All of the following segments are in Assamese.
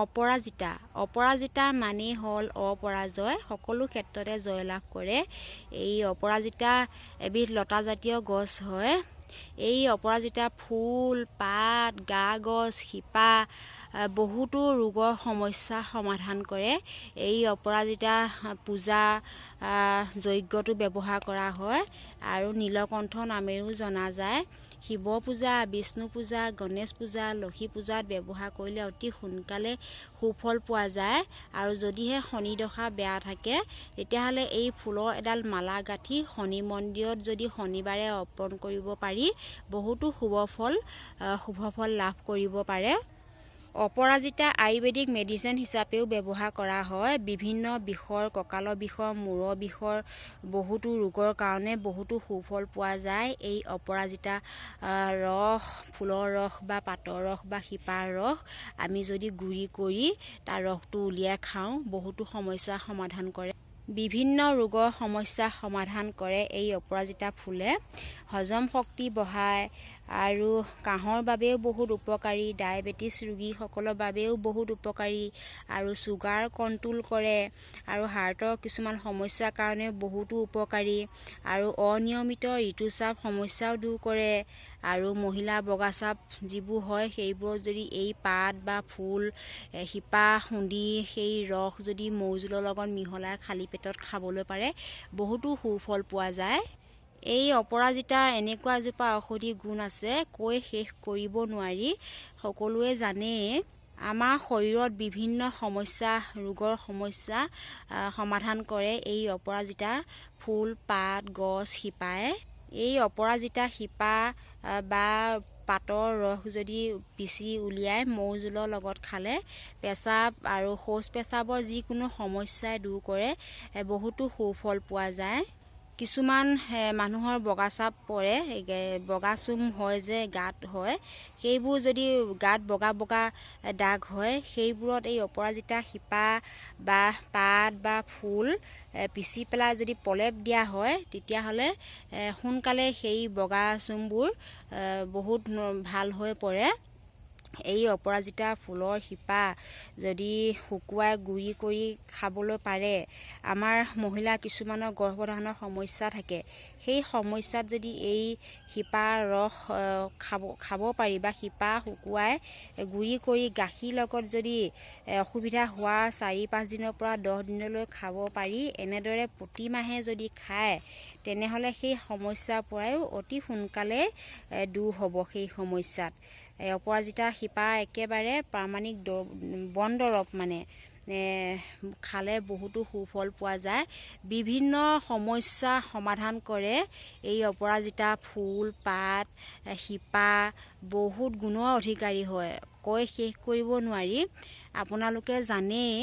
অপৰাজিতা। অপৰাজিতা মানেই হ'ল অপৰাজয়, সকলো ক্ষেত্ৰতে জয়লাভ কৰে। এই অপৰাজিতা এবিধ লতাজাতীয় গছ হয়। এই অপৰাজিতা ফুল, পাত, গা গছ, শিপা বহুতো ৰোগৰ সমস্যা সমাধান কৰে। এই অপৰাজিতা পূজা যজ্ঞতো ব্যৱহাৰ কৰা হয় আৰু নীলকণ্ঠ নামেৰেও জনা যায়। শিৱ পূজা, বিষ্ণু পূজা, গণেশ পূজা, লক্ষী পূজাত ব্যৱহাৰ কৰিলে অতি সোনকালে সুফল পোৱা যায়। আৰু যদিহে শনি দশা বেয়া থাকে, তেতিয়াহ'লে এই ফুলৰ এডাল মালা গাঁঠি শনি মন্দিৰত যদি শনিবাৰে অৰ্পণ কৰিব পাৰি, বহুতো শুভ ফল লাভ কৰিব পাৰে। অপৰাজিতা আয়ুৰ্বেদিক মেডিচিন হিচাপেও ব্যৱহাৰ কৰা হয়। বিভিন্ন বিষৰ, কঁকালৰ বিষৰ, মূৰৰ বিষৰ, বহুতো ৰোগৰ কাৰণে বহুতো সুফল পোৱা যায়। এই অপৰাজিতা ৰস, ফুলৰ ৰস বা পাতৰ ৰস বা শিপাৰ ৰস আমি যদি গুড়ি কৰি তাৰ ৰসটো উলিয়াই খাওঁ, বহুতো সমস্যা সমাধান কৰে। বিভিন্ন ৰোগৰ সমস্যা সমাধান কৰে এই অপৰাজিতা ফুলে। হজম শক্তি বঢ়ায় আৰু কাহৰ বাবেও বহুত উপকাৰী, ডায়েবেটিছ ৰোগীসকলৰ বাবেও বহুত উপকাৰী আৰু চুগাৰ কণ্ট্ৰল কৰে আৰু হাৰ্টৰ কিছুমান সমস্যাৰ কাৰণেও বহুতো উপকাৰী আৰু অনিয়মিত ঋতুস্ৰাৱ সমস্যাও দূৰ কৰে। আৰু মহিলা বগাচাপ যিবোৰ হয়, সেইবোৰত যদি এই পাত বা ফুল, শিপা খুন্দি সেই ৰস যদি মৌজোলৰ লগত মিহলাই খালী পেটত খাবলৈ পাৰে, বহুতো সুফল পোৱা যায়। এই অপৰাজিতাৰ এনেকুৱা এজোপা ঔষধি গুণ আছে, কৈ শেষ কৰিব নোৱাৰি, সকলোৱে জানেই। আমাৰ শৰীৰত বিভিন্ন সমস্যা, ৰোগৰ সমস্যা সমাধান কৰে এই অপৰাজিতা ফুল, পাত, গছ, শিপাই। এই অপৰাজিতা শিপা বা পাতৰ ৰস যদি পিচি উলিয়াই মৌজোলৰ লগত খালে পেচাব আৰু শৌচ পেচাবৰ যিকোনো সমস্যাই দূৰ কৰে, বহুতো সুফল পোৱা যায়। কিছুমান মানুহৰ বগা চাপ পৰে, বগা চুম হয় যে গাত হয়, সেইবোৰ যদি গাত বগা বগা দাগ হয়, সেইবোৰত এই অপৰাজিতা শিপা বা পাত বা ফুল পিচি পেলাই যদি প্ৰলেপ দিয়া হয়, তেতিয়াহ'লে সোনকালে সেই বগা চুমবোৰ বহুত ভাল হৈ পৰে। এই অপৰাজিতা ফুলৰ শিপা যদি শুকুৱাই গুড়ি কৰি খাবলৈ পাৰে, আমাৰ মহিলা কিছুমানৰ গৰ্ভধাৰণৰ সমস্যা থাকে, সেই সমস্যাত যদি এই শিপাৰ ৰস খাব পাৰি বা শিপা শুকুৱাই গুড়ি কৰি গাখীৰ লগত যদি অসুবিধা হোৱা 4-5 দিনৰ পৰা 10 দিনলৈ খাব পাৰি, এনেদৰে প্ৰতিমাহে যদি খায়, তেনেহ'লে সেই সমস্যাৰ পৰাও অতি সোনকালে দূৰ হ'ব সেই সমস্যাত। এই অপৰাজিতা শিপা একেবাৰে প্ৰামাণিক বন দৰৱ, মানে খালে বহুতো সুফল পোৱা যায়। বিভিন্ন সমস্যা সমাধান কৰে এই অপৰাজিতা ফুল, পাত, শিপা। বহুত গুণৰ অধিকাৰী হয়, কৈ শেষ কৰিব নোৱাৰি। আপোনালোকে জানেই,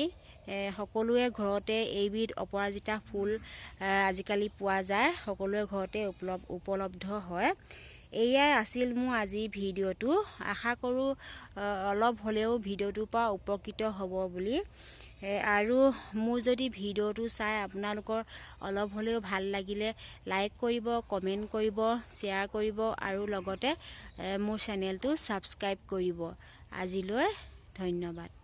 সকলোৱে ঘৰতে এইবিধ অপৰাজিতা ফুল আজিকালি পোৱা যায়, সকলোৱে ঘৰতে উপলব্ধ হয়। এয়াই আছিল মোৰ আজি ভিডিঅ'টো। আশা কৰোঁ অলপ হ'লেও ভিডিঅ'টোৰ পৰা উপকৃত হ'ব বুলি। আৰু মোৰ যদি ভিডিঅ'টো চাই আপোনালোকৰ অলপ হ'লেও ভাল লাগিলে লাইক কৰিব, কমেণ্ট কৰিব, শ্বেয়াৰ কৰিব আৰু লগতে মোৰ চেনেলটো ছাবস্ক্ৰাইব কৰিব। আজিলৈ ধন্যবাদ।